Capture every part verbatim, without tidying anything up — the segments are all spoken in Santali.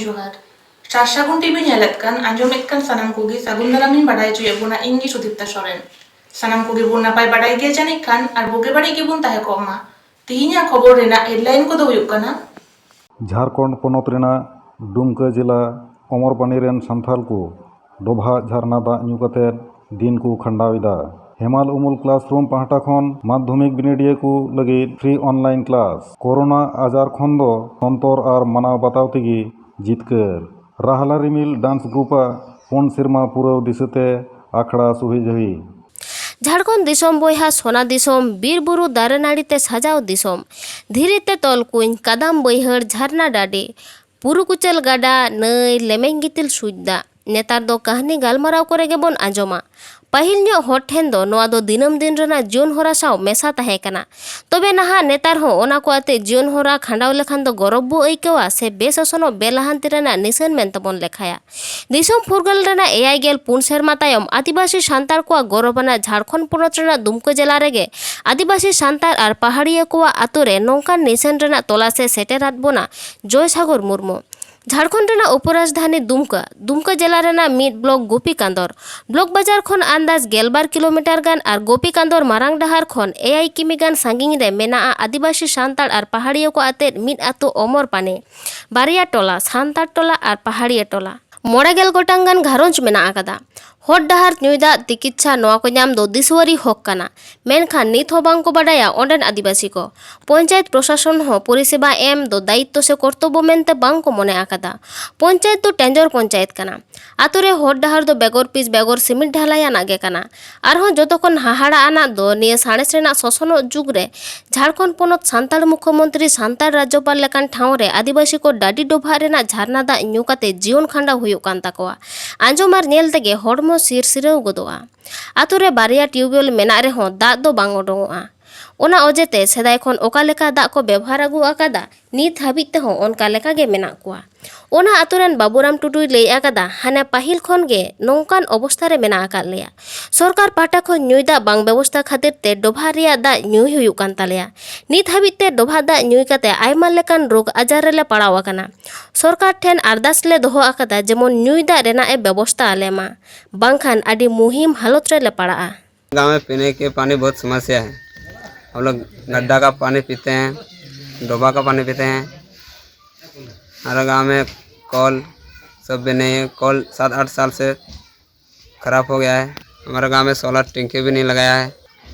ᱡᱚᱦᱟᱨ᱾ ᱥᱟᱨ ᱥᱟᱹᱜᱩᱱ ᱴᱤᱵᱷᱤ ᱧᱮᱞᱮᱫ ᱠᱟᱱ, ᱟᱸᱡᱚᱢᱮᱫ ᱠᱟᱱ ᱥᱟᱱᱟᱢ ᱠᱚᱜᱮ ᱥᱟᱹᱜᱩᱱ ᱫᱟᱨᱟᱢ ᱤᱧ ᱵᱟᱰᱟᱭ ᱦᱚᱪᱚᱭᱮᱫ ᱵᱚᱱᱟ, ᱤᱧ ᱜᱮ ᱥᱩᱫᱤᱯᱛᱟ ᱥᱚᱨᱮᱱ᱾ ᱥᱟᱱᱟᱢ ᱠᱚᱜᱮ ᱵᱚᱱ ᱱᱟᱯᱟᱭ ᱵᱟᱰᱟᱭ ᱜᱮᱭᱟ ᱡᱟᱹᱱᱤᱡ ᱠᱷᱟᱱ, ᱟᱨ ᱵᱩᱜᱤ ᱵᱟᱹᱲᱤᱡ ᱜᱮᱵᱚᱱ ᱛᱟᱦᱮᱸ ᱠᱚᱜ ᱢᱟ᱾ ᱛᱮᱦᱮᱧᱟᱜ ᱠᱷᱚᱵᱚᱨ ᱨᱮᱱᱟᱜ ᱦᱮᱰᱞᱟᱭᱤᱱ ᱠᱚᱫᱚ ᱦᱩᱭᱩᱜ ᱠᱟᱱᱟ᱾ ᱡᱷᱟᱲᱠᱷᱚᱸᱰ ᱯᱚᱱᱚᱛ ᱨᱮᱱᱟᱜ ᱰᱩᱢᱠᱟᱹ ᱡᱮᱞᱟ ᱚᱢᱚᱨᱯᱟᱱᱤ ᱨᱮᱱ ᱥᱟᱱᱛᱷᱟᱞ ᱠᱚ ᱰᱚᱵᱷᱟᱜ ᱡᱷᱟᱨᱱᱟ ᱫᱟᱜ ᱧᱩ ᱠᱟᱛᱮ ᱫᱤᱱ ᱠᱚ ᱠᱷᱟᱸᱰᱟᱣ ᱮᱫᱟ᱾ ᱦᱮᱢᱟᱞ ᱩᱢᱩᱞ ᱠᱞᱟᱥᱨᱩᱢ ᱯᱟᱦᱴᱟ ᱠᱷᱚᱱ ᱢᱟᱫᱽᱫᱷᱚᱢᱤᱠ ᱵᱤᱱᱤᱰᱤᱭᱟᱹ ᱠᱚ ᱞᱟᱹᱜᱤᱫ ᱯᱷᱨᱤ ᱚᱱᱞᱟᱭᱤᱱ ᱠᱞᱟᱥ᱾ ᱠᱳᱨᱳᱱᱟ ᱟᱡᱟᱨ ᱠᱷᱚᱱ ᱫᱚ ᱥᱚᱱᱛᱚᱨ ᱟᱨ ᱢᱟᱱᱟᱣ ᱵᱟᱛᱟᱣ ᱛᱮᱜᱮ ᱡᱤᱛᱠᱟᱹᱨ᱾ ᱨᱟᱦᱞᱟ ᱨᱤᱢᱤᱞ ᱰᱟᱱᱥ ᱜᱨᱩᱯ ᱟᱜ ᱯᱩᱱ ᱥᱮᱨᱢᱟ ᱯᱩᱨᱟᱹᱣ ᱫᱤᱥᱟᱹᱛᱮ ᱟᱠᱷᱲᱟ ᱥᱩᱦᱤ ᱡᱟᱹᱦᱤ᱾ ᱡᱷᱟᱲᱠᱷᱚᱸᱰ ᱫᱤᱥᱚᱢ ᱵᱚᱭᱦᱟ ᱥᱚᱱᱟ ᱫᱤᱥᱚᱢ, ᱵᱤᱨ ᱵᱩᱨᱩ ᱫᱟᱨᱮ ᱱᱟᱹᱲᱤ ᱛᱮ ᱥᱟᱡᱟᱣ ᱫᱤᱥᱚᱢ, ᱫᱷᱤᱨᱤ ᱛᱮ ᱛᱚᱞ ᱠᱩᱧ, ᱠᱟᱫᱟᱢ ᱵᱟᱹᱭᱦᱟᱹᱲ, ᱡᱷᱟᱨᱱᱟ ᱰᱟᱹᱰᱤ, ᱵᱩᱨᱩ ᱠᱩᱪᱟᱹᱞ ᱜᱟᱰᱟ, ᱱᱟᱹᱭ, ᱞᱮᱢᱮᱧ ᱜᱤᱛᱤᱞ ᱥᱩᱡ ᱫᱟᱜ᱾ ᱱᱮᱛᱟᱨ ᱫᱚ ᱠᱟᱹᱦᱱᱤ ᱜᱟᱞᱢᱟᱨᱟᱣ ᱠᱚᱨᱮ ᱜᱮᱵᱚᱱ ᱟᱸᱡᱚᱢᱟ᱾ ᱯᱟᱹᱦᱤᱞ ᱧᱚᱜ ᱦᱚᱲ ᱴᱷᱮᱱ ᱫᱚ ᱱᱚᱣᱟ ᱫᱚ ᱫᱤᱱᱟᱹᱢ ᱫᱤᱱ ᱨᱮᱱᱟᱜ ᱡᱤᱭᱚᱱ ᱦᱚᱨᱟ ᱥᱟᱶ ᱢᱮᱥᱟ ᱛᱟᱦᱮᱸ ᱠᱟᱱᱟ᱾ ᱛᱚᱵᱮ ᱱᱟᱦᱟᱜ ᱱᱮᱛᱟᱨ ᱦᱚᱸ ᱚᱱᱟ ᱠᱚ ᱟᱛᱮ ᱡᱤᱭᱚᱱ ᱦᱚᱨᱟ ᱠᱷᱟᱸᱰᱟᱣ ᱞᱮᱠᱷᱟᱱ ᱫᱚ ᱜᱚᱨᱚᱵ ᱵᱚ ᱟᱹᱭᱠᱟᱹᱣᱟ ᱥᱮ ᱵᱮᱥᱟᱥᱚᱱᱚᱜ ᱵᱮᱞᱟᱦᱟᱱᱛᱤ ᱨᱮᱱᱟᱜ ᱱᱤᱥᱟᱹᱱ ᱢᱮᱱᱛᱮ ᱵᱚᱱ ᱞᱮᱠᱷᱟᱭᱟ? ᱫᱤᱥᱚᱢ ᱯᱷᱩᱨᱜᱟᱹᱞ ᱨᱮᱱᱟᱜ ᱮᱭᱟᱭ ᱜᱮᱞ ᱯᱩᱱ ᱥᱮᱨᱢᱟ ᱛᱟᱭᱚᱢ ᱟᱹᱫᱤᱵᱟᱹᱥᱤ ᱥᱟᱱᱛᱟᱲ ᱠᱚᱣᱟᱜ ᱜᱚᱨᱚᱵᱟᱱᱟᱜ ᱡᱷᱟᱲᱠᱷᱚᱸᱰ ᱯᱚᱱᱚᱛ ᱨᱮᱱᱟᱜ ᱫᱩᱢᱠᱟᱹ ᱡᱮᱞᱟ ᱨᱮᱜᱮ ᱟᱹᱫᱤᱵᱟᱹᱥᱤ ᱥᱟᱱᱛᱟᱲ ᱟᱨ ᱯᱟᱦᱟᱲᱤᱭᱟᱹ ᱠᱚᱣᱟᱜ ᱟᱛᱳ ᱨᱮ ᱱᱚᱝᱠᱟᱱ ᱱᱤᱥᱟᱹᱱ ᱨᱮᱱᱟᱜ ᱛᱚᱞᱟᱥ ᱮ ᱥᱮᱴᱮᱨᱟᱫ ᱵᱚᱱᱟ ᱡᱚᱭᱥᱟᱜᱚᱨ ᱢᱩᱨᱢᱩ᱾ ᱡᱷᱟᱲᱠᱷᱚᱸᱰ ᱨᱮᱱᱟᱜ ᱩᱯᱚᱨᱟᱡᱽᱫᱷᱟᱱᱤ ᱫᱩᱢᱠᱟᱹ, ᱫᱩᱢᱠᱟᱹ ᱡᱮᱞᱟ ᱨᱮᱱᱟᱜ ᱢᱤᱫ ᱵᱞᱚᱠ ᱜᱳᱯᱤᱠᱟᱱᱫᱚᱨ᱾ ᱵᱞᱚᱠ ᱵᱟᱡᱟᱨ ᱠᱷᱚᱱ ᱟᱱᱫᱟᱡᱽ ᱜᱮᱞᱵᱟᱨ ᱠᱤᱞᱳᱢᱤᱴᱟᱨ ᱜᱟᱱ ᱟᱨ ᱜᱳᱯᱤᱠᱟᱱᱫᱚᱨ ᱢᱟᱨᱟᱝ ᱰᱟᱦᱟᱨ ᱠᱷᱚᱱ ᱮᱭᱟᱭ ᱠᱤᱢᱤ ᱜᱟᱱ ᱥᱟᱺᱜᱤᱧ ᱨᱮ ᱢᱮᱱᱟᱜᱼᱟ ᱟᱹᱫᱤᱵᱟᱹᱥᱤ ᱥᱟᱱᱛᱟᱲ ᱟᱨ ᱯᱟᱦᱟᱲᱤᱭᱟᱹ ᱠᱚ ᱟᱛᱮᱫ ᱢᱤᱫ ᱟᱹᱛᱩ ᱚᱢᱚᱨ ᱯᱟᱱᱮ᱾ ᱵᱟᱨᱭᱟ ᱴᱚᱞᱟ, ᱥᱟᱱᱛᱟᱲ ᱴᱚᱞᱟ ᱟᱨ ᱯᱟᱦᱟᱲᱤᱭᱟᱹ ᱴᱚᱞᱟ᱾ ᱢᱚᱬᱮ ᱜᱮᱞ ᱜᱚᱴᱟᱝ ᱜᱟᱱ ᱜᱷᱟᱨᱚᱸᱡᱽ ᱢᱮᱱᱟᱜ ᱟᱠᱟᱫᱟ᱾ ᱦᱚᱨ ᱰᱟᱦᱟᱨ, ᱧᱩᱭ ᱫᱟᱜ, ᱛᱤᱠᱤᱪᱪᱷᱟ, ᱱᱚᱣᱟ ᱠᱚ ᱧᱟᱢ ᱫᱚ ᱫᱤᱥᱣᱟᱹᱨᱤ ᱦᱚᱠ ᱠᱟᱱᱟ᱾ ᱢᱮᱱᱠᱷᱟᱱ ᱱᱤᱛ ᱦᱚᱸ ᱵᱟᱝ ᱠᱚ ᱵᱟᱰᱟᱭᱟ ᱚᱸᱰᱮᱱ ᱟᱹᱫᱤᱵᱟᱹᱥᱤ ᱠᱚ᱾ ᱯᱚᱧᱪᱟᱭᱮᱛ ᱯᱨᱚᱥᱟᱥᱚᱱ ᱦᱚᱸ ᱯᱚᱨᱤᱥᱮᱵᱟ ᱮᱢ ᱫᱚ ᱫᱟᱭᱤᱛᱛᱚ ᱥᱮ ᱠᱚᱨᱛᱚᱵᱵᱚ ᱢᱮᱱᱛᱮ ᱵᱟᱝ ᱠᱚ ᱢᱚᱱᱮ ᱟᱠᱟᱫᱟ᱾ ᱯᱚᱧᱪᱟᱭᱮᱛ ᱫᱚ ᱴᱮᱸᱡᱚᱨ ᱯᱚᱧᱪᱟᱭᱮᱛ ᱠᱟᱱᱟ᱾ ᱟᱛᱳ ᱨᱮ ᱦᱚᱨ ᱰᱟᱦᱟᱨ ᱫᱚ ᱵᱮᱜᱚᱨ ᱯᱤᱪ ᱵᱮᱜᱚᱨ ᱥᱤᱢᱮᱱᱴ ᱰᱷᱟᱞᱟᱭ ᱟᱱᱟᱜ ᱜᱮ ᱠᱟᱱᱟ᱾ ᱟᱨᱦᱚᱸ ᱡᱚᱛᱚ ᱠᱷᱚᱱ ᱦᱟᱦᱟᱲᱟ ᱟᱱᱟᱜ ᱫᱚ ᱱᱤᱭᱟᱹ ᱥᱟᱬᱮᱥ ᱨᱮᱱᱟᱜ ᱥᱚᱥᱚᱱᱚᱜ ᱡᱩᱜᱽ ᱨᱮ ᱡᱷᱟᱲᱠᱷᱚᱸᱰ ᱯᱚᱱᱚᱛ ᱥᱟᱱᱛᱟᱲ ᱢᱩᱠᱷᱭᱚᱢᱚᱱᱛᱨᱤ, ᱥᱟᱱᱛᱟᱲ ᱨᱟᱡᱽᱡᱚᱯᱟᱞ ᱞᱮᱠᱟᱱ ᱴᱷᱟᱶ ᱨᱮ ᱟᱹᱫᱤᱵᱟᱹᱥᱤ ᱠᱚ ᱰᱟᱹᱰᱤ ᱰᱚᱵᱷᱟᱜ ᱨᱮᱱᱟᱜ ᱡᱷᱟᱨᱱᱟ ᱫᱟᱜ ᱧᱩ ᱠᱟᱛᱮ ᱡᱤᱭᱚᱱ ᱠᱷᱟᱸᱰᱟᱣ ᱦᱩᱭᱩᱜ ᱠᱟᱱ ᱛᱟᱠᱚᱣᱟ᱾ ᱟᱸᱡᱚᱢ ᱟᱨ ᱧᱮᱞ ᱛᱮᱜᱮ ᱦᱚᱲᱢᱚ ᱥᱤᱨᱥᱤᱨᱟᱹᱣ ᱜᱚᱫᱚᱜᱼᱟ᱾ ᱟᱛᱳ ᱨᱮ ᱵᱟᱨᱭᱟ ᱴᱤᱭᱩᱵᱽᱣᱮᱞ ᱢᱮᱱᱟᱜ ᱨᱮᱦᱚᱸ ᱫᱟᱜ ᱫᱚ ᱵᱟᱝ ᱚᱰᱚᱝᱚᱜᱼᱟ᱾ ᱚᱱᱟ ᱚᱡᱮᱛᱮ ᱥᱮᱫᱟᱭ ᱠᱷᱚᱱ ᱚᱠᱟ ᱞᱮᱠᱟ ᱫᱟᱜ ᱠᱚ ᱵᱮᱵᱚᱦᱟᱨ ᱟᱹᱜᱩ ᱟᱠᱟᱫᱟ, ᱱᱤᱛ ᱦᱟᱹᱵᱤᱡ ᱛᱮᱦᱚᱸ ᱚᱱᱠᱟ ᱞᱮᱠᱟ ᱜᱮ ᱢᱮᱱᱟᱜ ᱠᱚᱣᱟ᱾ ᱚᱱᱟ ᱟᱛᱳ ᱨᱮᱱ ᱵᱟᱵᱩᱨᱟᱢ ᱴᱩᱰᱩᱭ ᱞᱟᱹᱭ ᱟᱠᱟᱫᱟ, ᱦᱟᱱᱮ ᱯᱟᱹᱦᱤᱞ ᱠᱷᱚᱱ ᱜᱮ ᱱᱚᱝᱠᱟᱱ ᱚᱵᱚᱥᱛᱷᱟ ᱨᱮ ᱢᱮᱱᱟᱜ ᱟᱠᱟᱫ ᱞᱮᱭᱟ᱾ ᱥᱚᱨᱠᱟᱨ ᱯᱟᱦᱴᱟ ᱠᱷᱚᱱ ᱧᱩᱭ ᱫᱟᱜ ᱵᱟᱝ ᱵᱮᱵᱚᱥᱛᱷᱟ ᱠᱷᱟᱹᱛᱤᱨ ᱛᱮ ᱰᱚᱵᱷᱟᱜ ᱨᱮᱭᱟᱜ ᱫᱟᱜ ᱧᱩᱭ ᱦᱩᱭᱩᱜ ᱠᱟᱱ ᱛᱟᱞᱮᱭᱟ᱾ ᱱᱤᱛ ᱦᱟᱹᱵᱤᱡ ᱛᱮ ᱰᱚᱵᱷᱟᱜ ᱫᱟᱜ ᱧᱩᱭ ᱠᱟᱛᱮ ᱟᱭᱢᱟ ᱞᱮᱠᱟᱱ ᱨᱳᱜᱽ ᱟᱡᱟᱨ ᱨᱮᱞᱮ ᱯᱟᱲᱟᱣ ᱟᱠᱟᱱᱟ᱾ ᱥᱚᱨᱠᱟᱨ ᱴᱷᱮᱱ ᱟᱨᱫᱟᱥ ᱞᱮ ᱫᱚᱦᱚ ᱟᱠᱟᱫᱟ, ᱡᱮᱢᱚᱱ ᱧᱩᱭ ᱫᱟᱜ ᱨᱮᱱᱟᱜ ᱮ ᱵᱮᱵᱚᱥᱛᱷᱟ ᱟᱞᱮ ᱢᱟ, ᱵᱟᱝᱠᱷᱟᱱ ᱟᱹᱰᱤ ᱢᱩᱦᱤᱢ ᱦᱟᱞᱚᱛ ᱨᱮᱞᱮ ᱯᱟᱲᱟᱜᱼᱟ᱾ गांव में पीने के पानी बहुत समस्या है। हम लोग गड्ढा का पानी पीते हैं, डोबा का पानी पीते हैं। हमारे गांव में कल सब भी नहीं है, कल सात आठ साल से खराब हो गया है। हमारे गांव में सोलर टंकी भी नहीं लगाया है।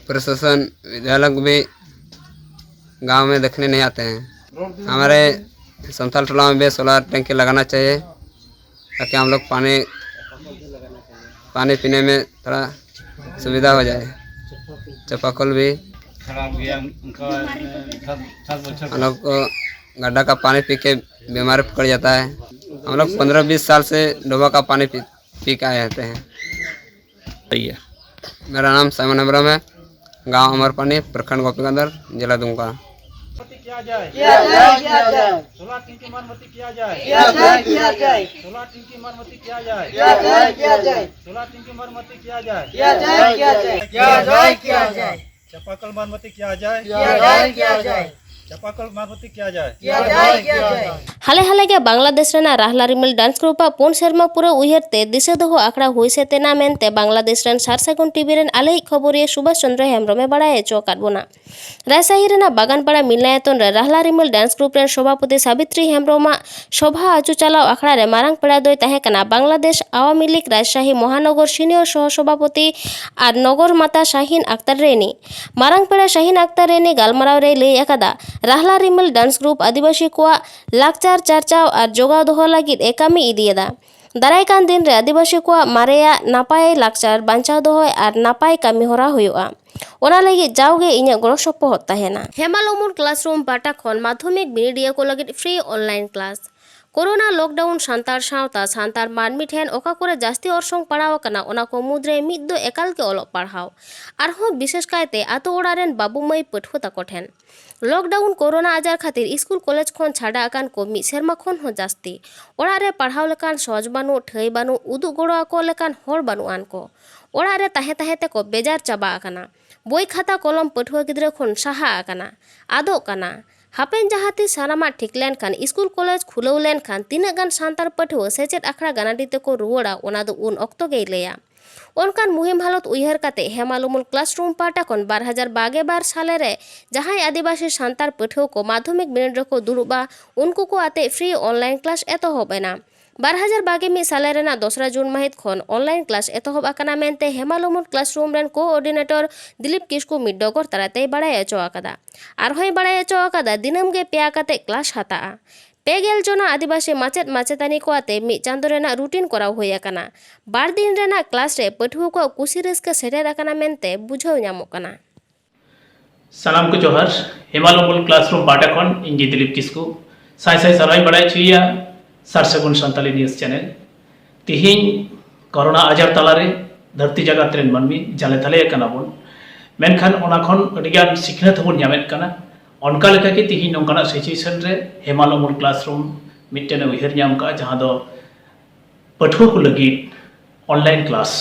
प्रशासन विधायक भी गांव में देखने नहीं आते हैं। हमारे संथाल टोला में भी सोलर टंकी लगाना चाहिए, ताकि हम लोग पानी पानी पीने में थोड़ा सुविधा हो जाए। चापाकल भी खराब गया उनका। हम लोग को गड्ढा का पानी पी के बीमारी पकड़ जाता है। हम लोग पंद्रह बीस साल से डोबा का पानी पी पी के आए रहते हैं। सही है। मेरा नाम साइमन हेम्ब्रम है, गांव अमरपानी, प्रखंड गोपीगंदर, जिला दुमका। मरम्मती किया जाए। किया जाए, किया जाए। सोलह टंकी मरम्मती किया जाए। किया जाए, किया जाए। सोलह टंकी मरम्मती किया जाए। किया जाए, किया जाए। सोलह टंकी मरम्मती किया जाए। किया जाए, किया जाए। किया जाए, किया जाए। चापाकल मरम्मती किया जाए। किया जाए, किया जाए। चापाकल मरम्मती किया जाए। किया जाए, किया जाए। ᱦᱟᱞᱮ ᱦᱟᱞᱮ ᱜᱮ ᱵᱟᱝᱞᱟᱫᱮᱥ ᱨᱮᱱᱟᱜ ᱨᱟᱦᱞᱟ ᱨᱤᱢᱤᱞ ᱰᱟᱱᱥ ᱜᱨᱩᱯ ᱟᱜ ᱯᱩᱱ ᱥᱮᱨᱢᱟ ᱯᱩᱨᱟᱹᱣ ᱩᱭᱦᱟᱹᱨ ᱛᱮ ᱫᱤᱥᱟᱹ ᱫᱚᱦᱚ ᱟᱠᱷᱲᱟ ᱦᱩᱭ ᱥᱟᱹᱛ ᱮᱱᱟ ᱢᱮᱱᱛᱮ ᱵᱟᱝᱞᱟᱫᱮᱥ ᱨᱮᱱ ᱥᱟᱨ ᱥᱟᱹᱜᱩᱱ ᱴᱤᱵᱷᱤ ᱨᱮᱱ ᱟᱞᱮᱭᱤᱡ ᱠᱷᱚᱵᱚᱨᱤᱭᱟᱹ ᱥᱩᱵᱷᱟᱥ ᱪᱚᱱᱫᱨᱚ ᱦᱮᱢᱵᱨᱚᱢ ᱮ ᱵᱟᱲᱟᱭ ᱦᱚᱪᱚ ᱟᱠᱟᱫ ᱵᱚᱱᱟ᱾ ᱨᱟᱡᱽᱥᱟᱦᱤ ᱨᱮᱱᱟᱜ ᱵᱟᱜᱟᱱᱯᱟᱲᱟ ᱢᱤᱞᱱᱟᱭᱚᱛᱚᱱ ᱨᱮ ᱨᱟᱦᱞᱟ ᱨᱤᱢᱤᱞ ᱰᱟᱱᱥ ᱜᱨᱩᱯ ᱨᱮᱱ ᱥᱚᱵᱷᱟᱯᱚᱛᱤ ᱥᱟᱵᱤᱛᱨᱤ ᱦᱮᱢᱵᱨᱚᱢᱟᱜ ᱥᱚᱵᱷᱟ ᱟᱹᱪᱩ ᱪᱟᱞᱟᱣ ᱟᱠᱷᱲᱟ ᱨᱮ ᱢᱟᱨᱟᱝ ᱯᱮᱲᱟ ᱫᱚᱭ ᱛᱟᱦᱮᱸ ᱠᱟᱱᱟ ᱵᱟᱝᱞᱟᱫᱮᱥ ᱟᱣᱟᱢᱤ ᱞᱤᱜᱽ ᱨᱟᱡᱽᱥᱟᱦᱤ ᱢᱚᱦᱟᱱᱚᱜᱚᱨ ᱥᱤᱱᱤᱭᱚᱨ ᱥᱚᱦᱚ ᱥᱚᱵᱷᱟᱯᱚᱛᱤ ᱟᱨ ᱱᱚᱜᱚᱨ ᱢᱟᱛᱟ ᱥᱟᱦᱤᱱ ᱟᱠᱛᱟᱨ ᱨᱮᱱᱤ᱾ ᱢᱟᱨᱟᱝ ᱯᱮᱲᱟ ᱥᱟᱦᱤᱱ ᱟᱠᱛᱟᱨ ᱨᱮᱱᱤ ᱜᱟᱞᱢᱟᱨᱟᱣ ᱨᱮᱭ ᱞᱟᱹᱭ ᱟᱠᱟᱫᱟ, ᱨᱟᱦᱞᱟ ᱨᱤᱢᱤᱞ ᱰᱟᱱᱥ ᱜᱨᱩᱯ ᱟᱹᱫᱤᱵᱟᱹᱥᱤ ᱠᱚᱣᱟᱜ ᱞᱟᱠᱪᱟᱨ ᱪᱟᱨᱪᱟᱣ ᱟᱨ ᱡᱚᱜᱟᱣ ᱫᱚᱦᱚ ᱞᱟᱹᱜᱤᱫ ᱮ ᱠᱟᱹᱢᱤ ᱤᱫᱤᱭᱮᱫᱟ᱾ ᱫᱟᱨᱟᱭ ᱠᱟᱱ ᱫᱤᱱ ᱨᱮ ᱟᱹᱫᱤᱵᱟᱹᱥᱤ ᱠᱚᱣᱟᱜ ᱢᱟᱨᱮᱭᱟᱜ ᱱᱟᱯᱟᱭ ᱞᱟᱠᱪᱟᱨ ᱵᱟᱧᱪᱟᱣ ᱫᱚᱦᱚᱭ ᱟᱨ ᱱᱟᱯᱟᱭ ᱠᱟᱹᱢᱤ ᱦᱚᱨᱟ ᱦᱩᱭᱩᱜᱼᱟ᱾ ᱚᱱᱟ ᱞᱟᱹᱜᱤᱫ ᱡᱟᱣᱜᱮ ᱤᱧᱟᱹᱜ ᱜᱚᱲᱚ ᱥᱚᱯᱚᱦᱚᱫ ᱛᱟᱦᱮᱱᱟ᱾ ᱦᱮᱢᱟᱞ ᱩᱢᱩᱞ ᱠᱞᱟᱥᱨᱩᱢ ᱯᱟᱦᱴᱟ ᱠᱷᱚᱱ ᱢᱟᱫᱷᱚᱢᱤᱠ ᱵᱤᱱᱤᱰᱤᱭᱟᱹ ᱠᱚ ᱞᱟᱹᱜᱤᱫ free online class. Corona lockdown Santal ᱥᱟᱶᱛᱟ, ᱥᱟᱱᱛᱟᱲ ᱢᱟᱹᱱᱢᱤ ᱴᱷᱮᱱ ᱚᱠᱟ ᱠᱚᱨᱮ ᱡᱟᱹᱥᱛᱤ ᱚᱨᱥᱚᱝ ᱯᱟᱲᱟᱣ ᱟᱠᱟᱱᱟ, ᱚᱱᱟ ᱠᱚ ᱢᱩᱫᱽᱨᱮ ᱢᱤᱫ ᱫᱚ ᱮᱠᱟᱞ ᱜᱮ ᱚᱞᱚᱜ ᱯᱟᱲᱦᱟᱣ, ᱟᱨᱦᱚᱸ ᱵᱤᱥᱮᱥ ᱠᱟᱭᱛᱮ ᱟᱛᱳ ᱚᱲᱟᱜ ᱨᱮᱱ ᱵᱟᱹᱵᱩ ᱢᱟᱹᱭ ᱯᱟᱹᱴᱷᱩᱣᱟᱹ ᱛᱟᱠᱚ ᱴᱷᱮᱱ᱾ ᱞᱚᱠᱰᱟᱣᱩᱱ ᱠᱳᱨᱳᱱᱟ ᱟᱡᱟᱨ ᱠᱷᱟᱹᱛᱤᱨ ᱥᱠᱩᱞ ᱠᱚᱞᱮᱡᱽ ᱠᱷᱚᱱ ᱪᱷᱟᱰᱟ ᱟᱠᱟᱱ ᱠᱚ ᱢᱤᱫ ᱥᱮᱨᱢᱟ ᱠᱷᱚᱱ ᱦᱚᱸ ᱡᱟᱹᱥᱛᱤ᱾ ᱚᱲᱟᱜ ᱨᱮ ᱯᱟᱲᱦᱟᱣ ᱞᱮᱠᱟᱱ ᱥᱚᱦᱚᱡᱽ ᱵᱟᱹᱱᱩᱜ, ᱴᱷᱟᱹᱭ ᱵᱟᱹᱱᱩᱜ, ᱩᱫᱩᱜ ᱜᱚᱲᱚ ᱟᱠᱚ ᱞᱮᱠᱟᱱ ᱦᱚᱲ ᱵᱟᱹᱱᱩᱜ ᱟᱱ ᱠᱚ᱾ ᱚᱲᱟᱜ ᱨᱮ ᱛᱟᱦᱮᱸ ᱛᱟᱦᱮᱸ ᱛᱮᱠᱚ ᱵᱮᱡᱟᱨ ᱪᱟᱵᱟ ᱟᱠᱟᱱᱟ᱾ ᱵᱳᱭ ᱠᱷᱟᱛᱟ ᱠᱚᱞᱚᱢ ᱯᱟᱹᱴᱷᱩᱣᱟᱹ ᱜᱤᱫᱽᱨᱟᱹ ᱠᱷᱚᱱ ᱥᱟᱦᱟ ᱟᱠᱟᱱᱟ, ᱟᱫᱚᱜ ᱠᱟᱱᱟ᱾ ᱦᱟᱯᱮᱱ ᱡᱟᱦᱟᱸ ᱛᱤᱥ ᱥᱟᱱᱟᱢᱟᱜ ᱴᱷᱤᱠ ᱞᱮᱱᱠᱷᱟᱱ, ᱥᱠᱩᱞ ᱠᱚᱞᱮᱡᱽ ᱠᱷᱩᱞᱟᱹᱣ ᱞᱮᱱᱠᱷᱟᱱ ᱛᱤᱱᱟᱹᱜ ᱜᱟᱱ ᱥᱟᱱᱛᱟᱲ ᱯᱟᱹᱴᱷᱩᱣᱟᱹ ᱥᱮᱪᱮᱫ ᱟᱠᱷᱲᱟ ᱜᱟᱱᱟᱰᱤ ᱛᱮᱠᱚ ᱨᱩᱣᱟᱹᱲᱟ, ᱚᱱᱟ ᱫᱚ ᱩᱱ ᱚᱠᱛᱚ ᱜᱮᱭ ᱞᱟᱹᱭᱟ᱾ ᱚᱱᱠᱟᱱ ᱢᱩᱦᱤᱢ ᱦᱟᱞᱚᱛ ᱩᱭᱦᱟᱹᱨ ᱠᱟᱛᱮ ᱦᱮᱢᱟᱞᱩᱢᱩᱞ ᱠᱞᱟᱥᱨᱩᱢ ᱯᱟᱦᱴᱟ ᱠᱷᱚᱱ ᱵᱟᱨ ᱦᱟᱡᱟᱨ ᱵᱟᱜᱮ ᱵᱟᱨ ᱥᱟᱞᱮ ᱨᱮ ᱡᱟᱦᱟᱸᱭ ᱟᱹᱫᱤᱵᱟᱹᱥᱤ ᱥᱟᱱᱛᱟᱲ ᱯᱟᱹᱴᱷᱩᱣᱟᱹ ᱠᱚ ᱢᱟᱫᱽᱫᱷᱚᱢᱤᱠ ᱵᱤᱱᱤᱰ ᱨᱮᱠᱚ ᱫᱩᱲᱩᱵᱼᱟ, ᱩᱱᱠᱩ ᱠᱚ ᱟᱛᱮ ᱯᱷᱨᱤ ᱚᱱᱞᱟᱭᱤᱱ ᱠᱞᱟᱥ ᱮᱛᱚᱦᱚᱵ ᱮᱱᱟ᱾ ᱵᱟᱨ ᱦᱟᱡᱟᱨ ᱵᱟᱜᱮ ᱢᱤᱫ ᱥᱟᱞᱮ ᱨᱮᱱᱟᱜ ᱫᱚᱥᱨᱟ ᱡᱩᱱ ᱢᱟᱹᱦᱤᱛ ᱠᱷᱚᱱ ᱚᱱᱞᱟᱭᱤᱱ ᱠᱞᱟᱥ ᱮᱛᱚᱦᱚᱵ ᱟᱠᱟᱱᱟ ᱢᱮᱱᱛᱮ ᱦᱮᱢᱟᱞᱩᱢᱩᱞ ᱠᱞᱟᱥᱨᱩᱢ ᱨᱮᱱ ᱠᱳᱚᱨᱰᱤᱱᱮᱴᱚᱨ ᱫᱤᱞᱤᱯ ᱠᱤᱥᱠᱩ ᱢᱤᱫ ᱰᱚᱜᱚᱨ ᱛᱟᱞᱟᱛᱮᱭ ᱵᱟᱲᱟᱭ ᱦᱚᱪᱚ ᱟᱠᱟᱫᱟ᱾ ᱟᱨᱦᱚᱸᱭ ᱵᱟᱲᱟᱭ ᱦᱚᱪᱚ ᱟᱠᱟᱫᱟ, ᱫᱤᱱᱟᱹᱢ ᱜᱮ ᱯᱮᱭᱟ ᱠᱟᱛᱮ ᱠᱞᱟᱥ ᱦᱟᱛᱟᱜᱼᱟ᱾ ᱯᱮ ᱜᱮᱞ ᱡᱚᱱᱟ ᱟᱹᱫᱤᱵᱟᱹᱥᱤ ᱢᱟᱪᱮᱫ ᱢᱟᱪᱮᱛᱟᱹᱱᱤ ᱠᱚ ᱟᱛᱮ ᱢᱤᱫ ᱪᱟᱸᱫᱚ ᱨᱮᱱᱟᱜ ᱨᱩᱴᱤᱱ ᱠᱚᱨᱟᱣ ᱦᱩᱭ ᱟᱠᱟᱱᱟ᱾ ᱵᱟᱨ ᱫᱤᱱ ᱨᱮᱱᱟᱜ ᱠᱞᱟᱥ ᱨᱮ ᱯᱟᱹᱴᱷᱩᱣᱟᱹ ᱠᱚᱣᱟᱜ ᱠᱩᱥᱤ ᱨᱟᱹᱥᱠᱟᱹ ᱥᱮᱴᱮᱨ ᱟᱠᱟᱱᱟ ᱢᱮᱱᱛᱮ ᱵᱩᱡᱷᱟᱹᱣ ᱧᱟᱢᱚᱜ ᱠᱟᱱᱟ᱾ ᱥᱟᱱᱟᱢ ᱠᱚ ᱡᱚᱦᱟᱨ᱾ ᱦᱮᱢᱟᱞᱚᱢᱩᱞ ᱠᱞᱟᱥᱨᱩᱢ ᱯᱟᱦᱴᱟ ᱠᱷᱚᱱ ᱤᱧ ᱜᱮ ᱫᱤᱞᱤᱯ ᱠᱤᱥᱠᱩ ᱥᱟᱭ ᱥᱟᱭ ᱥᱟᱨᱦᱟᱣᱤᱧ ᱵᱟᱲᱟᱭ ᱦᱚᱪᱚᱭᱮᱭᱟ ᱥᱟᱨ ᱥᱟᱹᱜᱩᱱ ᱥᱟᱱᱛᱟᱞᱤ ᱱᱤᱭᱩᱡᱽ ᱪᱮᱱᱮᱞ᱾ ᱛᱤᱦᱤᱧ ᱠᱳᱨᱳᱱᱟ ᱟᱡᱟᱨ ᱛᱟᱞᱟᱨᱮ ᱫᱷᱟᱹᱨᱛᱤ ᱡᱟᱠᱟᱛ ᱨᱮᱱ ᱢᱟᱹᱱᱢᱤ ᱡᱟᱞᱮ ᱛᱟᱞᱮ ᱟᱠᱟᱱᱟ ᱵᱚᱱ, ᱢᱮᱱᱠᱷᱟᱱ ᱚᱱᱟ ᱠᱷᱚᱱ ᱟᱹᱰᱤᱜᱟᱱ ᱥᱤᱠᱷᱱᱟᱹᱛ ᱦᱚᱸᱵᱚᱱ ᱧᱟᱢᱮᱫ ᱠᱟᱱᱟ᱾ ᱚᱱᱠᱟ ᱞᱮᱠᱟᱜᱮ ᱛᱤᱦᱤᱧ ᱱᱚᱝᱠᱟᱱᱟᱜ ᱥᱤᱪᱩᱭᱮᱥᱚᱱ ᱨᱮ ᱦᱮᱢᱟᱞᱚᱢᱩᱞ ᱠᱞᱟᱥᱨᱩᱢ ᱢᱤᱫᱴᱮᱱ ᱮ ᱩᱭᱦᱟᱹᱨ ᱧᱟᱢ ᱠᱟᱜᱼᱟ, ᱡᱟᱦᱟᱸ ᱫᱚ ᱯᱟᱹᱴᱷᱩᱣᱟᱹ ᱠᱚ ᱞᱟᱹᱜᱤᱫ ᱚᱱᱞᱟᱭᱤᱱ ᱠᱞᱟᱥ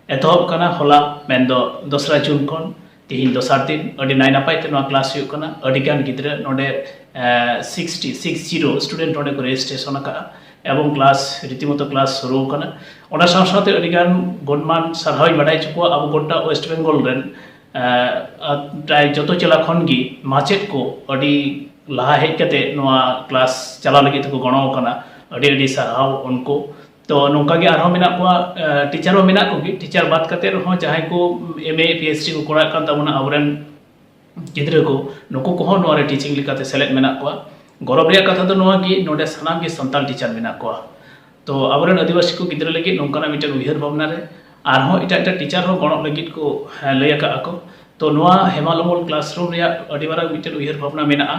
ᱮᱛᱚᱦᱚᱵ ᱠᱟᱱᱟ ᱦᱚᱞᱟ, ᱢᱮᱱᱫᱚ ᱫᱚᱥᱨᱟ ᱡᱩᱱ ᱠᱷᱚᱱ ᱛᱤᱦᱤᱧ ᱫᱚᱥᱟᱨ ᱫᱤᱱ᱾ ᱟᱹᱰᱤ ᱱᱟᱭ ᱱᱟᱯᱟᱭ ᱛᱮ ᱱᱚᱣᱟ ᱠᱞᱟᱥ ᱦᱩᱭᱩᱜ ᱠᱟᱱᱟ᱾ ᱟᱹᱰᱤ ᱜᱟᱱ ᱜᱤᱫᱽᱨᱟᱹ ᱱᱚᱰᱮ ᱥᱤᱠᱥᱴᱤ ᱥᱤᱠᱥ ᱡᱤᱨᱳ ᱥᱴᱩᱰᱮᱱᱴ ᱱᱚᱰᱮ ᱠᱚ ᱨᱮᱡᱤᱥᱴᱨᱮᱥᱚᱱ ᱟᱠᱟᱫᱼᱟ ᱮᱵᱚᱝ ᱠᱞᱟᱥ ᱨᱤᱛᱤᱢᱚᱛᱚ ᱠᱞᱟᱥ ᱥᱩᱨᱩ ᱟᱠᱟᱱᱟ᱾ ᱚᱱᱟ ᱥᱟᱶ ᱥᱟᱶᱛᱮ ᱟᱹᱰᱤ ᱜᱟᱱ ᱜᱩᱱᱢᱟᱱ ᱥᱟᱨᱦᱟᱣ ᱤᱧ ᱵᱟᱰᱟᱭ ᱦᱚᱪᱚ ᱠᱚᱣᱟ ᱟᱵᱚ ᱜᱚᱴᱟ ᱣᱮᱥᱴ ᱵᱮᱝᱜᱚᱞ ᱨᱮᱱ ᱯᱨᱟᱭ ᱡᱚᱛᱚ ᱡᱮᱞᱟ ᱠᱷᱚᱱ ᱜᱮ ᱢᱟᱪᱮᱫ ᱠᱚ ᱟᱹᱰᱤ ᱞᱟᱦᱟ ᱦᱮᱡ ᱠᱟᱛᱮ ᱱᱚᱣᱟ ᱠᱞᱟᱥ ᱪᱟᱞᱟᱣ ᱞᱟᱹᱜᱤᱫ ᱛᱮᱠᱚ ᱜᱚᱲᱚ ᱟᱠᱟᱱᱟ᱾ ᱟᱹᱰᱤ ᱟᱹᱰᱤ ᱥᱟᱨᱦᱟᱣ ᱩᱱᱠᱩ᱾ ᱛᱚ ᱱᱚᱝᱠᱟ ᱜᱮ ᱟᱨᱦᱚᱸ ᱢᱮᱱᱟᱜ ᱠᱚᱣᱟ, ᱴᱤᱪᱟᱨ ᱦᱚᱸ ᱢᱮᱱᱟᱜ ᱠᱚᱜᱮ᱾ ᱴᱤᱪᱟᱨ ᱵᱟᱫ ᱠᱟᱛᱮ ᱨᱮᱦᱚᱸ ᱡᱟᱦᱟᱸᱭ ᱠᱚ ᱮᱢ ᱮ ᱯᱤ ᱮᱭᱤᱪ ᱰᱤ ᱠᱚ ᱠᱚᱨᱟᱣᱮᱫ ᱠᱟᱱ ᱛᱟᱵᱚᱱᱟ ᱟᱵᱚᱨᱮᱱ ᱜᱤᱫᱽᱨᱟᱹ ᱠᱚ, ᱱᱩᱠᱩ ᱠᱚᱦᱚᱸ ᱱᱚᱣᱟ ᱨᱮ ᱴᱤᱪᱤᱝ ᱞᱮᱠᱟᱛᱮ ᱥᱮᱞᱮᱫ ᱢᱮᱱᱟᱜ ᱠᱚᱣᱟ᱾ ᱜᱚᱨᱚᱵᱽ ᱨᱮᱭᱟᱜ ᱠᱟᱛᱷᱟ ᱫᱚ ᱱᱚᱣᱟ ᱜᱮ, ᱱᱚᱰᱮ ᱥᱟᱱᱟᱢ ᱜᱮ ᱥᱟᱱᱛᱟᱲ ᱴᱤᱪᱟᱨ ᱢᱮᱱᱟᱜ ᱠᱚᱣᱟ᱾ ᱛᱚ ᱟᱵᱚᱨᱮᱱ ᱟᱹᱫᱤᱵᱟᱹᱥᱤ ᱠᱚ ᱜᱤᱫᱽᱨᱟᱹ ᱞᱟᱹᱜᱤᱫ ᱱᱚᱝᱠᱟᱱᱟᱜ ᱢᱤᱫᱴᱮᱱ ᱩᱭᱦᱟᱹᱨ ᱵᱷᱟᱵᱽᱱᱟ ᱨᱮ ᱟᱨᱦᱚᱸ ᱮᱴᱟᱜ ᱮᱴᱟᱜ ᱴᱤᱪᱟᱨ ᱦᱚᱸ ᱜᱚᱲᱚᱜ ᱞᱟᱹᱜᱤᱫ ᱠᱚ ᱞᱟᱹᱭ ᱟᱠᱟᱫᱼᱟ ᱠᱚ᱾ ᱛᱚ ᱱᱚᱣᱟ ᱦᱮᱢᱟᱞᱚᱢᱚᱞ ᱠᱞᱟᱥᱨᱩᱢ ᱨᱮᱭᱟᱜ ᱟᱹᱰᱤ ᱢᱟᱨᱟᱝ ᱢᱤᱫᱴᱮᱱ ᱩᱭᱦᱟᱹᱨ ᱵᱷᱟᱵᱽᱱᱟ ᱢᱮᱱᱟᱜᱼᱟ᱾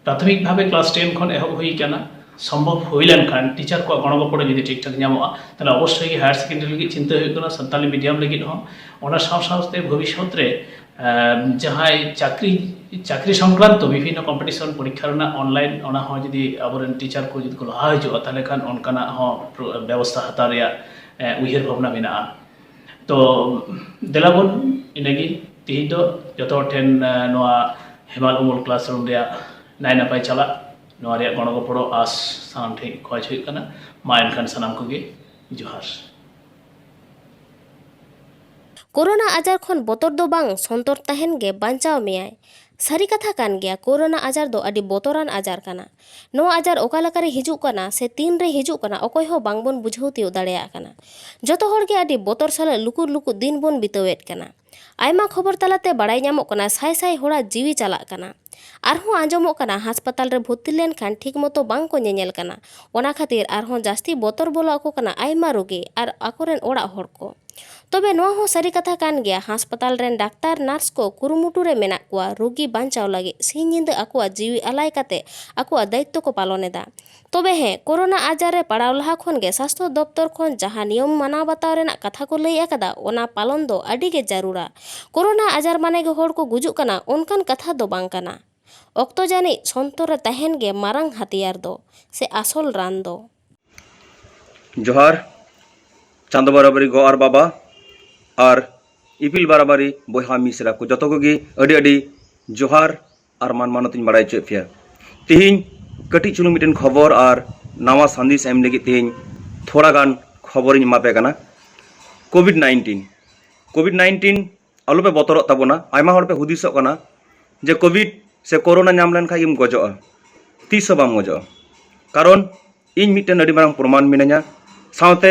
ᱯᱨᱟᱛᱷᱚᱢᱤᱠ ᱵᱷᱟᱵᱮ ᱠᱞᱟᱥ ᱴᱮᱱ ᱠᱷᱚᱱ ᱮᱦᱚᱵ ᱦᱩᱭ ᱟᱠᱟᱱᱟ᱾ ᱥᱚᱢᱵᱷᱚᱵ ᱦᱩᱭ ᱞᱮᱱᱠᱷᱟᱱ, ᱴᱤᱪᱟᱨ ᱠᱚᱣᱟᱜ ᱜᱚᱲᱚ ᱜᱚᱯᱚᱲᱚ ᱡᱩᱫᱤ ᱴᱷᱤᱠ ᱴᱷᱟᱠ ᱧᱟᱢᱚᱜᱼᱟ, ᱛᱟᱦᱚᱞᱮ ᱚᱵᱚᱥᱥᱳᱭ ᱜᱮ ᱦᱟᱭᱟᱨ ᱥᱮᱠᱮᱱᱰᱟᱨᱤ ᱞᱟᱹᱜᱤᱫ ᱪᱤᱱᱛᱟᱹ ᱦᱩᱭᱩᱜ ᱠᱟᱱᱟ, ᱥᱟᱱᱛᱟᱞᱤ ᱢᱤᱰᱤᱭᱟᱢ ᱞᱟᱹᱜᱤᱫ ᱦᱚᱸ᱾ ᱚᱱᱟ ᱥᱟᱶ ᱥᱟᱶᱛᱮ ᱵᱷᱚᱵᱤᱥᱥᱚᱛ ᱨᱮ, ᱮᱸ, ᱡᱟᱦᱟᱸᱭ ᱪᱟᱹᱠᱨᱤ, ᱪᱟᱹᱠᱨᱤ ᱥᱚᱝᱠᱨᱟᱱᱛᱚ ᱵᱤᱵᱷᱤᱱᱱᱚ ᱠᱚᱢᱯᱤᱴᱤᱥᱚᱱ ᱯᱚᱨᱤᱠᱠᱷᱟ ᱨᱮᱱᱟᱜ ᱚᱱᱞᱟᱭᱤᱱ, ᱚᱱᱟ ᱦᱚᱸ ᱡᱩᱫᱤ ᱟᱵᱚᱨᱮᱱ ᱴᱤᱪᱟᱨ ᱠᱚ ᱡᱩᱫᱤ ᱠᱚ ᱞᱟᱦᱟ ᱦᱤᱡᱩᱜᱼᱟ, ᱛᱟᱦᱚᱞᱮ ᱠᱷᱟᱱ ᱚᱱᱠᱟᱱᱟᱜ ᱦᱚᱸ ᱯᱨᱚ-, ᱵᱮᱵᱚᱥᱛᱷᱟ ᱦᱟᱛᱟᱣ ᱨᱮᱭᱟᱜ, ᱮᱸ, ᱩᱭᱦᱟᱹᱨ ᱵᱷᱟᱵᱽᱱᱟ ᱢᱮᱱᱟᱜᱼᱟ᱾ ᱛᱚ ᱫᱮᱞᱟ ᱵᱚᱱ, ᱤᱱᱟᱹᱜᱮ ᱛᱤᱦᱤᱧ ᱫᱚ ᱡᱚᱛᱚ ᱦᱚᱲ ᱴᱷᱮᱱ, ᱮᱸ, ᱱᱚᱣᱟ ᱦᱮᱢᱟᱞ ᱩᱢᱩᱞ ᱠᱞᱟᱥᱨᱩᱢ ᱨᱮᱭᱟᱜ ᱱᱟᱭ ᱱᱟᱯᱟᱭ ᱪᱟᱞᱟᱜ, ᱱᱚᱣᱟ ᱨᱮᱭᱟᱜ ᱜᱚᱲᱚ ᱜᱚᱯᱚᱲᱚ ᱟᱸᱥ ᱥᱟᱱᱟᱢ ᱴᱷᱮᱱ ᱠᱷᱚᱡᱽ ᱦᱩᱭᱩᱜ ᱠᱟᱱᱟ᱾ ᱢᱟ ᱮᱱᱠᱷᱟᱱ ᱥᱟᱱᱟᱢ ᱠᱚᱜᱮ ᱡᱚᱦᱟᱨ᱾ ᱠᱳᱨᱳᱱᱟ ᱟᱡᱟᱨ ᱠᱷᱚᱱ ᱵᱚᱛᱚᱨ ᱫᱚ ᱵᱟᱝ, ᱥᱚᱱᱛᱚᱨ ᱛᱟᱦᱮᱱ ᱜᱮ ᱵᱟᱧᱪᱟᱣ ᱢᱮᱭᱟᱭ᱾ ᱥᱟᱹᱨᱤ ᱠᱟᱛᱷᱟ ᱠᱟᱱ ᱜᱮᱭᱟ, ᱠᱳᱨᱳᱱᱟ ᱟᱡᱟᱨ ᱫᱚ ᱟᱹᱰᱤ ᱵᱚᱛᱚᱨᱟᱱ ᱟᱡᱟᱨ ᱠᱟᱱᱟ᱾ ᱱᱚᱣᱟ ᱟᱡᱟᱨ ᱚᱠᱟ ᱞᱮᱠᱟᱨᱮ ᱦᱤᱡᱩᱜ ᱠᱟᱱᱟ ᱥᱮ ᱛᱤᱱ ᱨᱮ ᱦᱤᱡᱩᱜ ᱠᱟᱱᱟ, ᱚᱠᱚᱭ ᱦᱚᱸ ᱵᱟᱝᱵᱚᱱ ᱵᱩᱡᱷᱟᱹᱣ ᱛᱤᱭᱳᱜ ᱫᱟᱲᱮᱭᱟᱜ ᱠᱟᱱᱟ᱾ ᱡᱚᱛᱚ ᱦᱚᱲ ᱜᱮ ᱟᱹᱰᱤ ᱵᱚᱛᱚᱨ ᱥᱟᱞᱟᱜ ᱞᱩᱠᱩᱨ ᱞᱩᱠᱩ ᱫᱤᱱ ᱵᱚᱱ ᱵᱤᱛᱟᱹᱣᱮᱫ ᱠᱟᱱᱟ᱾ ᱟᱭᱢᱟ ᱠᱷᱚᱵᱚᱨ ᱛᱟᱞᱟᱛᱮ ᱵᱟᱲᱟᱭ ᱧᱟᱢᱚᱜ ᱠᱟᱱᱟ, ᱥᱟᱭ ᱥᱟᱭ ᱦᱚᱲᱟᱜ ᱡᱤᱣᱤ ᱪᱟᱞᱟᱜ ᱠᱟᱱᱟ᱾ ᱟᱨᱦᱚᱸ ᱟᱸᱡᱚᱢᱚᱜ ᱠᱟᱱᱟ, ᱦᱟᱥᱯᱟᱛᱟᱞ ᱨᱮ ᱵᱷᱚᱨᱛᱤ ᱞᱮᱱᱠᱷᱟᱱ ᱴᱷᱤᱠ ᱢᱚᱛᱚ ᱵᱟᱝ ᱠᱚ ᱧᱮᱧᱮᱞ ᱠᱟᱱᱟ᱾ ᱚᱱᱟ ᱠᱷᱟᱹᱛᱤᱨ ᱟᱨᱦᱚᱸ ᱡᱟᱹᱥᱛᱤ ᱵᱚᱛᱚᱨ ᱵᱚᱞᱚ ᱟᱠᱚ ᱠᱟᱱᱟ ᱟᱭᱢᱟ ᱨᱳᱜᱤ ᱟᱨ ᱟᱠᱚᱨᱮᱱ ᱚᱲᱟᱜ ᱦᱚᱲ ᱠᱚ᱾ ᱛᱚᱵᱮ ᱱᱚᱣᱟ ᱦᱚᱸ ᱥᱟᱹᱨᱤ ᱠᱟᱛᱷᱟ ᱠᱟᱱ ᱜᱮᱭᱟ, ᱦᱟᱥᱯᱟᱛᱟᱞ ᱨᱮᱱ ᱰᱟᱠᱛᱟᱨ, ᱱᱟᱨᱥ ᱠᱚ ᱠᱩᱨᱩᱢᱩᱴᱩ ᱨᱮ ᱢᱮᱱᱟᱜ ᱠᱚᱣᱟ ᱨᱳᱜᱤ ᱵᱟᱧᱪᱟᱣ ᱞᱟᱹᱜᱤᱫ᱾ ᱥᱤᱧ ᱧᱤᱫᱟᱹ ᱟᱠᱚᱣᱟᱜ ᱡᱤᱣᱤ ᱟᱞᱟᱭ ᱠᱟᱛᱮ ᱟᱠᱚᱣᱟᱜ ᱫᱟᱭᱤᱛᱛᱚ ᱠᱚ ᱯᱟᱞᱚᱱ ᱮᱫᱟ᱾ ᱛᱚᱵᱮ ᱦᱮᱸ, ᱠᱳᱨᱳᱱᱟ ᱟᱡᱟᱨ ᱨᱮ ᱯᱟᱲᱟᱣ ᱞᱟᱦᱟ ᱠᱷᱚᱱ ᱜᱮ ᱥᱟᱥᱛᱷᱚ ᱫᱚᱯᱛᱚᱨ ᱠᱷᱚᱱ ᱡᱟᱦᱟᱸ ᱱᱤᱭᱚᱢ ᱢᱟᱱᱟᱣ ᱵᱟᱛᱟᱣ ᱨᱮᱱᱟᱜ ᱠᱟᱛᱷᱟ ᱠᱚ ᱞᱟᱹᱭ ᱟᱠᱟᱫᱟ, ᱚᱱᱟ ᱯᱟᱞᱚᱱ ᱫᱚ ᱟᱹᱰᱤ ᱜᱮ ᱡᱟᱹᱨᱩᱲᱟ᱾ ᱠᱳᱨᱳᱱᱟ ᱟᱡᱟᱨ ᱢᱟᱱᱮ ᱜᱮ ᱦᱚᱲ ᱠᱚ ᱜᱩᱡᱩᱜ ᱠᱟᱱᱟ, ᱚᱱᱠᱟᱱ ᱠᱟᱛᱷᱟ ᱫᱚ ᱵᱟᱝ ᱠᱟᱱᱟ᱾ ᱚᱠᱛᱚ ᱡᱟᱹᱱᱤᱡ ᱥᱚᱱᱛᱚᱨ ᱨᱮ ᱛᱟᱦᱮᱱ ᱜᱮ ᱢᱟᱨᱟᱝ ᱦᱟᱛᱤᱭᱟᱨ ᱫᱚ, ᱥᱮ ᱟᱥᱚᱞ ᱨᱟᱱ ᱫᱚ᱾ ᱡᱚᱦᱟᱨ᱾ ᱪᱟᱸᱫᱚ ᱵᱟᱨᱟᱵᱟᱨᱤ ᱜᱚ ᱟᱨ ᱵᱟᱵᱟ ᱟᱨ ᱤᱯᱤᱞ ᱵᱟᱨᱟᱵᱟᱨᱤ ᱵᱚᱭᱦᱟ ᱢᱤᱥᱨᱟ ᱠᱚ ᱡᱚᱛᱚ ᱠᱚᱜᱮ ᱟᱹᱰᱤ ᱟᱹᱰᱤ ᱡᱚᱦᱟᱨ ᱟᱨ ᱢᱟᱱ ᱢᱟᱱᱚᱛ ᱤᱧ ᱵᱟᱲᱟᱭ ᱦᱚᱪᱚᱭᱮᱫ ᱯᱮᱭᱟ᱾ ᱛᱮᱦᱮᱧ ᱠᱟᱹᱴᱤᱡ ᱪᱩᱞᱩᱝ ᱢᱤᱫᱴᱮᱱ ᱠᱷᱚᱵᱚᱨ ᱟᱨ ᱱᱟᱣᱟ ᱥᱟᱸᱫᱮᱥ ᱮᱢ ᱞᱟᱹᱜᱤᱫ ᱛᱮᱦᱮᱧ ᱛᱷᱚᱲᱟ ᱜᱟᱱ ᱠᱷᱚᱵᱚᱨᱤᱧ ᱮᱢᱟ ᱯᱮ ᱠᱟᱱᱟ᱾ ᱠᱳᱵᱷᱤᱰ ᱱᱟᱭᱤᱱᱴᱤᱱ, ᱠᱳᱵᱷᱤᱰ ᱱᱟᱭᱤᱱᱴᱤᱱ ᱟᱞᱚᱯᱮ ᱵᱚᱛᱚᱨᱚᱜ ᱛᱟᱵᱚᱱᱟ᱾ ᱟᱭᱢᱟ ᱦᱚᱲ ᱯᱮ ᱦᱩᱫᱤᱥᱚᱜ ᱠᱟᱱᱟ ᱡᱮ ᱠᱳᱵᱷᱤᱰ ᱥᱮ ᱠᱳᱨᱳᱱᱟ ᱧᱟᱢ ᱞᱮᱱᱠᱷᱟᱱ ᱜᱮᱢ ᱜᱚᱡᱚᱜᱼᱟ᱾ ᱛᱤᱥ ᱦᱚᱸ ᱵᱟᱢ ᱜᱚᱡᱚᱜᱼᱟ, ᱠᱟᱨᱚᱱ ᱤᱧ ᱢᱤᱫᱴᱮᱱ ᱟᱹᱰᱤ ᱢᱟᱨᱟᱝ ᱯᱨᱚᱢᱟᱱ ᱢᱤᱱᱟᱹᱧᱟ᱾ ᱥᱟᱶᱛᱮ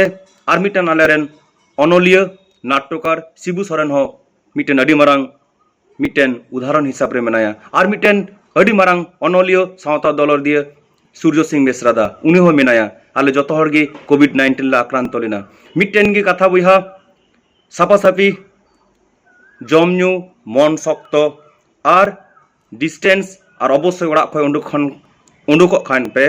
ᱟᱨ ᱢᱤᱫᱴᱮᱱ ᱟᱞᱮᱨᱮᱱ ᱚᱱᱚᱞᱤᱭᱟᱹ ᱱᱟᱴᱴᱚᱠᱟᱨ ᱥᱤᱵᱩ ᱥᱚᱨᱮᱱ ᱦᱚᱸ ᱢᱤᱫᱴᱮᱱ ᱟᱹᱰᱤ ᱢᱟᱨᱟᱝ ᱢᱤᱫᱴᱮᱱ ᱩᱫᱟᱦᱚᱨᱚᱱ ᱦᱤᱥᱟᱹᱵ ᱨᱮ ᱢᱮᱱᱟᱭᱟ᱾ ᱟᱨ ᱢᱤᱫᱴᱮᱱ ᱟᱹᱰᱤ ᱢᱟᱨᱟᱝ ᱚᱱᱚᱞᱤᱭᱟᱹ ᱥᱟᱶᱛᱟ ᱫᱚᱞᱚᱨᱫᱤᱭᱟᱹ ᱥᱩᱨᱡᱚ ᱥᱤᱝ ᱵᱮᱥᱨᱟ ᱫᱟ, ᱩᱱᱤ ᱦᱚᱸ ᱢᱮᱱᱟᱭᱟ᱾ ᱟᱞᱮ ᱡᱚᱛᱚ ᱦᱚᱲ ᱜᱮ ᱠᱳᱵᱷᱤᱰ ᱱᱟᱭᱤᱱᱴᱤᱱ ᱞᱮ ᱟᱠᱨᱟᱱᱛᱚ ᱞᱮᱱᱟ᱾ ᱢᱤᱫᱴᱮᱱ ᱜᱮ ᱠᱟᱛᱷᱟ ᱵᱚᱭᱦᱟ, ᱥᱟᱯᱷᱟᱥᱟᱯᱷᱤ, ᱡᱚᱢ ᱧᱩ, ᱢᱚᱱ ᱥᱚᱠᱛᱚ ᱟᱨ ᱰᱤᱥᱴᱮᱱᱥ ᱟᱨ ᱚᱵᱚᱥᱥᱳᱭ ᱚᱲᱟᱜ ᱠᱷᱚᱱ ᱩᱰᱩᱠ ᱠᱷᱚᱱ ᱩᱰᱩᱠᱚᱜ ᱠᱷᱟᱱ ᱯᱮ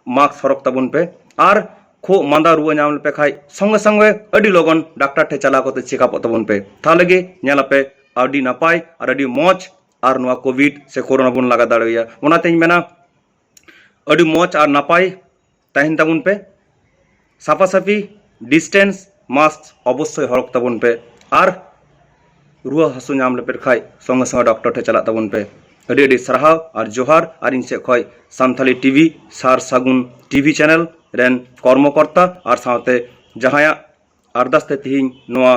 ᱢᱟᱥᱠ ᱦᱚᱨᱚᱜ ᱛᱟᱵᱚᱱ ᱯᱮ᱾ ᱟᱨ ᱠᱷᱩᱜ ᱢᱟᱸᱫᱟ ᱨᱩᱣᱟᱹ ᱧᱟᱢ ᱞᱮᱯᱮ ᱠᱷᱟᱡ ᱥᱚᱸᱜᱮ ᱥᱚᱸᱜᱮ ᱟᱹᱰᱤ ᱞᱚᱜᱚᱱ ᱰᱟᱠᱛᱟᱨ ᱴᱷᱮᱱ ᱪᱟᱞᱟᱣ ᱠᱟᱛᱮ ᱪᱮᱠᱟᱯᱚᱜ ᱛᱟᱵᱚᱱ ᱯᱮ᱾ ᱛᱟᱦᱚᱞᱮ ᱜᱮ ᱧᱮᱞᱟᱯᱮ ᱟᱹᱰᱤ ᱱᱟᱯᱟᱭ ᱟᱨ ᱟᱹᱰᱤ ᱢᱚᱡᱽ ᱟᱨ ᱱᱚᱣᱟ ᱠᱳᱵᱷᱤᱰ ᱥᱮ ᱠᱳᱨᱳᱱᱟ ᱵᱚᱱ ᱞᱟᱜᱟ ᱫᱟᱲᱮᱭᱟᱜᱼᱟ᱾ ᱚᱱᱟᱛᱮᱧ ᱢᱮᱱᱟ ᱟᱹᱰᱤ ᱢᱚᱡᱽ ᱟᱨ ᱱᱟᱯᱟᱭ ᱛᱟᱦᱮᱱ ᱛᱟᱵᱚᱱ ᱯᱮ᱾ ᱥᱟᱯᱷᱟ ᱥᱟᱹᱯᱷᱤ, ᱰᱤᱥᱴᱮᱱᱥ, ᱢᱟᱥᱠ ᱚᱵᱚᱥᱥᱳᱭ ᱦᱚᱨᱚᱜ ᱛᱟᱵᱚᱱ ᱯᱮ᱾ ᱟᱨ ᱨᱩᱣᱟᱹ ᱦᱟᱹᱥᱩ ᱧᱟᱢ ᱞᱮᱯᱮ ᱠᱷᱟᱡ ᱥᱚᱸᱜᱮ ᱥᱚᱸᱜᱮ ᱰᱟᱠᱛᱚᱨ ᱴᱷᱮᱱ ᱪᱟᱞᱟᱜ ᱛᱟᱵᱚᱱ ᱯᱮ᱾ ᱟᱹᱰᱤ ᱟᱹᱰᱤ ᱥᱟᱨᱦᱟᱣ ᱟᱨ ᱡᱚᱦᱟᱨ᱾ ᱟᱨ ᱤᱧ ᱥᱮᱫ ᱠᱷᱚᱡ ᱥᱟᱱᱛᱷᱟᱞᱤ ᱴᱤᱵᱷᱤ ᱥᱟᱨ ᱥᱟᱹᱜᱩᱱ ᱴᱤᱵᱷᱤ ᱪᱮᱱᱮᱞ ᱨᱮᱱ ᱠᱚᱨᱢᱚᱠᱚᱨᱛᱟ ᱟᱨ ᱥᱟᱶᱛᱮ ᱡᱟᱦᱟᱸᱭᱟᱜ ᱟᱨᱫᱟᱥ ᱛᱮ ᱛᱤᱦᱤᱧ ᱱᱚᱣᱟ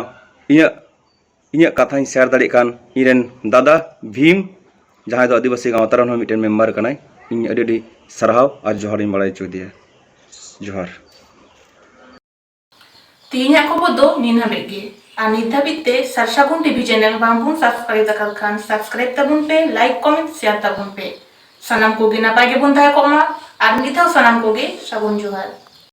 ᱤᱧᱟᱹᱜ ᱤᱧᱟᱹᱜ ᱠᱟᱛᱷᱟᱧ ᱥᱮᱭᱟᱨ ᱫᱟᱲᱮᱭᱟᱜ ᱠᱟᱱ ᱤᱧᱨᱮᱱ ᱫᱟᱫᱟ ᱵᱷᱤᱢ, ᱡᱟᱦᱟᱸᱭ ᱫᱚ ᱟᱹᱫᱤᱵᱟᱹᱥᱤ ᱜᱟᱶᱛᱟ ᱨᱮᱱ ᱦᱚᱸ ᱢᱤᱫᱴᱮᱱ ᱢᱮᱢᱵᱟᱨ ᱠᱟᱱᱟᱭ᱾ ᱤᱧ ᱟᱹᱰᱤ ᱟᱹᱰᱤ ᱥᱟᱨᱦᱟᱣ ᱟᱨ ᱡᱚᱦᱟᱨ ᱤᱧ ᱵᱟᱲᱟᱭ ᱦᱚᱪᱚᱭᱮᱫᱮᱭᱟ᱾ ᱡᱚᱦᱟᱨ᱾ ᱛᱮᱦᱮᱧᱟᱜ ᱠᱷᱚᱵᱚᱨ ᱫᱚ ᱱᱤᱱ ᱦᱟᱹᱵᱤᱡ ᱜᱮ᱾ ᱟᱨ ᱱᱤᱛ ᱫᱷᱟᱹᱵᱤᱡ ᱛᱮ ᱥᱟᱨᱥᱟᱜᱩᱱ ᱴᱤᱵᱷᱤ ᱪᱮᱱᱮᱞ ᱵᱟᱝᱵᱚᱱ ᱥᱟᱵᱥᱠᱨᱟᱭᱤᱵ ᱟᱠᱟᱫ ᱠᱷᱟᱱ ᱥᱟᱵᱥᱠᱨᱟᱭᱤᱵ ᱛᱟᱵᱚᱱ ᱯᱮ, ᱞᱟᱭᱤᱠ, ᱠᱚᱢᱮᱱᱴ, ᱥᱮᱭᱟᱨ ᱛᱟᱵᱚᱱ ᱯᱮ᱾ ᱥᱟᱱᱟᱢ ᱠᱚᱜᱮ ᱱᱟᱯᱟᱭ ᱜᱮᱵᱚᱱ ᱛᱟᱦᱮᱸ ᱠᱚᱜ ᱢᱟ᱾ ᱟᱨ ᱢᱤᱫ ᱫᱷᱟᱣ ᱥᱟᱱᱟᱢ ᱠᱚᱜᱮ ᱥᱟᱹᱜᱩᱱ ᱡᱚᱦᱟᱨ᱾